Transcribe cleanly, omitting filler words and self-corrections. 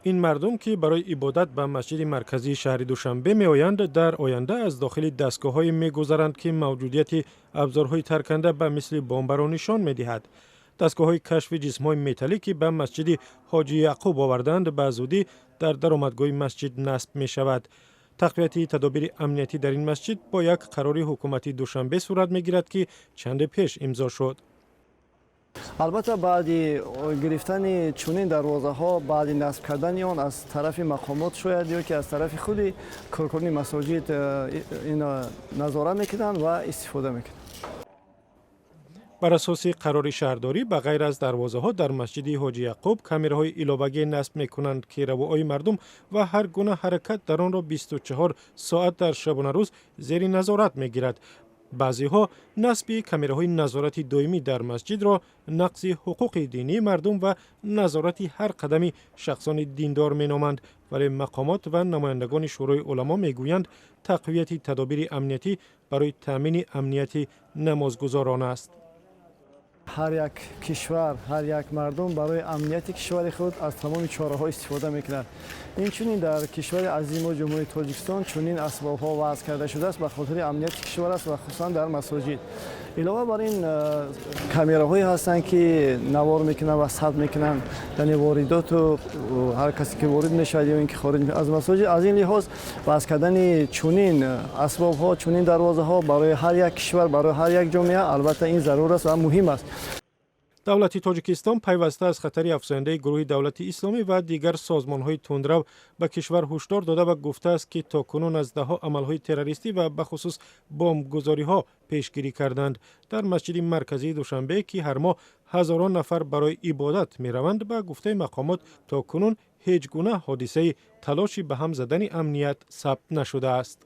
Ин мардум, ки барои ибодат ба масҷиди марказии шаҳри Душанбе меоянд, дар оянда аз дохили дастгоҳҳое мегузаранд, ки мавҷудияти абзорҳои тарканда ба мисли бомбаро нишон медиҳад. Дастгоҳҳои кашфи ҷисмҳои металлӣ, ки ба масҷиди Ҳоҷи Яъқуб овардаанд, ба зудӣ дар даромадгоҳи масҷид насб мешавад. Тақвияти тадобири амниятӣ дар ин масҷид бо як қарори ҳукумати Душанбе сурат мегирад, ки чанде пеш имзо шуд. Албатта, баъди гирифтани чунин дарвозаҳо, баъди насб кардани он аз тарафи мақомот шояд ё ки аз тарафи худи коркунони масоҷид ин назора мекунанд ва истифода мекунанд. Бар асоси қарори шаҳрдорӣ, ба ғайр аз дарвозаҳо, дар масҷиди Ҳоҷи Яъқуб камераҳои иловагӣ насб мекунанд, ки равои мардум ва ҳар гуна ҳаракат дар онро 24 соат дар шабонарӯз зери назорат мегирад. Баъзеҳо насби камераҳои назорати доимӣ дар масҷидро нақзи ҳуқуқи динии мардум ва назорати ҳар қадами шахсони диндор меноманд, вале мақомот ва намояндагони Шӯрои уламо мегӯянд, тақвияти тадобири амниятӣ барои таъмини амнияти намозгузорон аст. Ҳар як кишвар, ҳар як мардум барои амнияти кишвари худ аз тамоми чораҳо истифода мекунад. Инчунин дар кишвари азими Ҷумҳурии Тоҷикистон чунин асбобҳо вазъ карда шудааст, ба хотири амнияти кишвар аст ва хусусан дар масоҷид. Илова бар ин, камераҳое ҳастанд, ки навор мекунанд ва сабт мекунанд, яъне воридоту ҳар касе ки ворид мешавад ё ин ки хориҷ аз масоҷид. Аз ин лиҳоз вазъ кардани чунин асбобҳо, чунин дарвозаҳо барои ҳар як кишвар, барои ҳар як ҷомеа албатта ин зарур аст ва муҳим аст. Давлати Тоҷикистон пайваста аз хатари афзояндаи гурӯҳи Давлати Исломӣ ва дигар созмонҳои тундрав ба кишвар ҳушдор дода ва гуфтааст, ки то кунун аз даҳҳо амалҳои террористӣ ва бахусус бомбгузориҳо пешгирӣ карданд. Дар масҷиди марказии Душанбе, ки ҳар моҳ ҳазорон нафар барои ибодат мераванд, ба гуфтаи мақомот, то кунун ҳеҷ гуна ҳодисаи талоши ба ҳам задани амният сабт нашудааст.